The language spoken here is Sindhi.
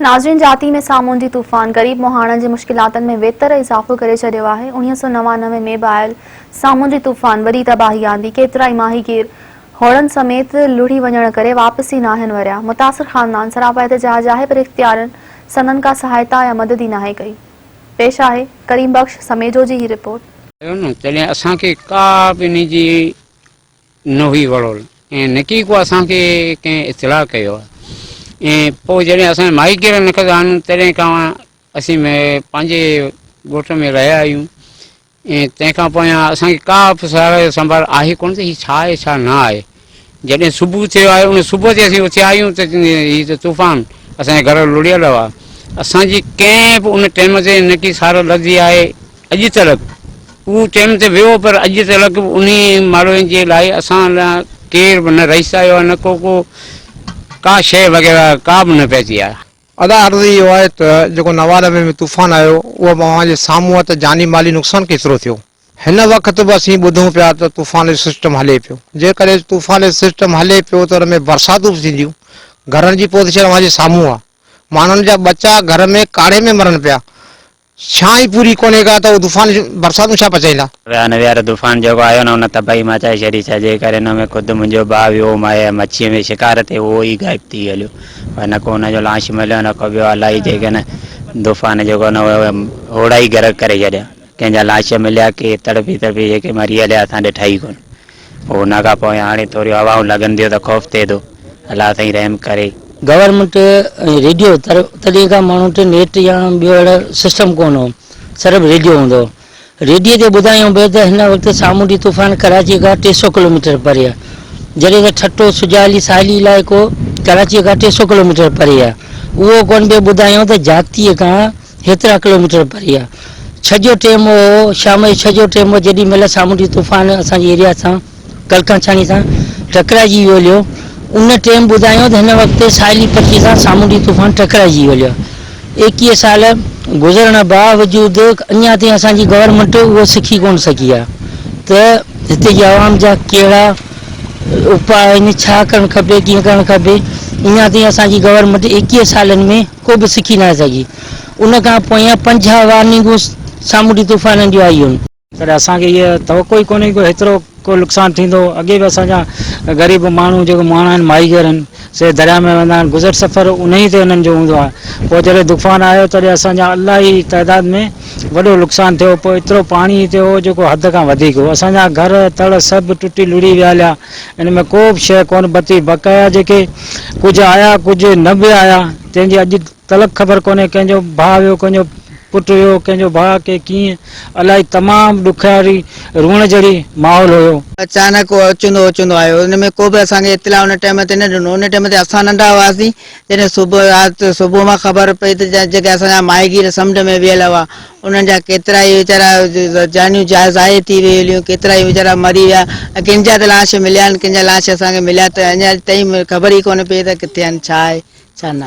ناظرين جاتي ۾ سامونڊي طوفان غريب مهاڻن جي مشڪلاتن ۾ ويتر اضافو ڪري ڇڏيو آهي، 1999 ۾ به آيل سامونڊي طوفان وڏي تباهي آندي، ڪيترائي ماهيگير هوڙن سميت لڙهي وڃڻ ڪري واپس ئي ناهن وريا، متاثر خاندان سراپا احتجاج آهي پر اختيارين سندن ڪا سهائتا يا مدد ئي ناهي ڪئي. پيش آهي ڪريم بخش سميجو جي هي رپورٽ. آيو نه تڏهن اسان کي ڪا به انهي جي نه هئي وڙول ۽ نڪي ڪو اسان کي ڪنهن اطلاع ڪيو آهي ۽ پوء جڏهن اسان جا ماهيگير نڪتا آهن تڏهن کان اسين پنهنجي ڳوٺ ۾ رهيا آهيون ۽ تنهن کان پويان اسان کي ڪا به سار سنڀال آهي ڪونه ته هي ڇا آهي ڇا نه آهي جڏهن صبح ٿيو آهي ان صبح تي اسين اٿيا آهيون ته هي ته طوفان اسان جي گهر لڙيل هئا اسان جي ڪنهن به ان ٽيم تي نڪي سار لڌي آهي اڄ تلڪ اهو ٽيم ته ويو پر اڄ تلڪ به انهي ماڙوين جي لاء اسان لاء ڪير به نه رئيس آيو آهي نه ڪو ڪو ڪا شيء وغيره ڪا به نه پهتي آهي. ادا عرض اهو آهي ته جيڪو 99 ۾ طوفان آيو اهو به اوهان جي سامهون آهي ته جاني مالي نقصان ڪيترو ٿيو. هن وقت به اسين ٻڌون پيا ته طوفان جو سسٽم هلي پيو. جيڪڏهن طوفان جو سسٽم هلي پيو ته ان ۾ برساتون به ٿينديون. گهرن جي پوزيشن اوهان جي سامهون آهي. ماڻهن جا ٻچا گهر ۾ ڪاڙهي ۾ مرن پيا. ڇانء ئي پوري ڪونهي ڪا ته اهو طوفان برساتون ڇا پچائيندا. 92 وارو طوفان جيڪو آيو نه ان تباهي مچائي ڇڏي ڇا جي ڪري ان ۾ خود منهنجو ڀاء ويو هو ماهي مڇي ۾ شڪار تي اهو ئي غائب ٿي هليو پر نه ڪو ان جو لاش مليو نه ڪو ٻيو الائي جيڪي نه طوفان جيڪو نه هوڙا ئي غرق ڪري ڇڏيا ڪنهن جا لاش مليا ڪي تڙپي تڙپي جيڪي مري هليا اسان ڏٺا ئي ڪونه. پوء ان کان پوء هاڻي ٿوريون هوائون لڳن ٿيون ته خوف ٿئي ٿو. الله سائين رحم ڪري. گورنمينٽ ۽ ريڊيو تڏهن کان ماڻهن وٽ نيٽ يا ٻيو اهڙو سسٽم ڪونه هو صرف ريڊيو هوندو هو ريڊيي تي ٻڌايائون پيو ته هن وقت سامونڊي طوفان ڪراچي کان 300 ڪلوميٽر پري آهي جڏهن ته ٺٽو سجالي ساحلي علائقو ڪراچي کان 300 ڪلوميٽر پري آهي اهو ڪونه پيو ٻڌايائون ته جاتيء کان هيترا ڪلوميٽر پري آ. ڇهه جو ٽيم هو، شام جو ڇهه جو ٽيم هو، جيڏي مهل سامونڊي طوفان اسان جي ايريا سان ڪلڪان ڇاڻي سان ٽڪرائجي ويو هليو، ان ٽيم ٻڌايائون ته هن وقت ساحلي پٽي سان سامونڊي طوفان ٽڪرائجي ويو هليو. 21 سال گذرڻ باوجود اڃا تائين اسان جي گورنمينٽ اهو سکي ڪونه سگهي آ ته هتي جي عوام جا ڪهڙا اپاء آهن، ڇا ڪرڻ کپي، ڪيئن ڪرڻ کپي، اڃا تائين اسان جي گورنمينٽ 21 سالن ۾ ڪو به سکي ناهي سگهي. ان کان پويان 50 وارننگون سامونڊي طوفانن جون آيون. تڏهن اسان کي اهو توقع ئي ڪونهي ڪو هيترو ڪو نقصان ٿيندو. اڳي به اسان جا غريب ماڻهو جيڪي مهاڻا آهن ماهيگير آهن سي درياء ۾ ويندا آهن گذر سفر انهي تي انهن جو هوندو آهي. پوء جڏهن طوفان آيو تڏهن اسان جا الاهي تعداد ۾ وڏو نقصان ٿيو پوء ايترو پاڻي هتي هو جيڪو حد کان وڌيڪ هو اسان جا گهر تڙ سڀ ٽٽي لڙهي ويا هليا ان ۾ ڪو به شيء ڪونه بتي بقايا جيڪي ڪجهه آيا ڪجهه نه به آيا تنهن جي اڄ تلڪ خبر ڪونهي ڪنهن جو ڀاء ويو ڪنهن جو پٽ ويو ڪنهن جو ڀاء ڪي ڪيئن الائي تمام ڏکياري روئڻ جهڙي ماحول هيو. اچانڪ اوچندو اوچندو آيو ان ۾ ڪو به اسان کي اطلاع ان ٽيم تي نه ڏنو ان ٽيم تي اسان ننڍا هئاسين جڏهن صبح رات صبح مان خبر پئي ته جيڪي اسان جا ماهيگير سمنڊ ۾ ويل هئا انهن جا ڪيترائي ويچارا جانيون ضايع ٿي ويون هليون ڪيترائي ويچارا مري ويا ۽ ڪن جا ته لاش مليا آهن ڪن جا لاش اسان کي مليا ته اڃا تائين خبر ئي ڪونه پئي ته ڪٿي آهن ڇا آهي ڇا ناهي.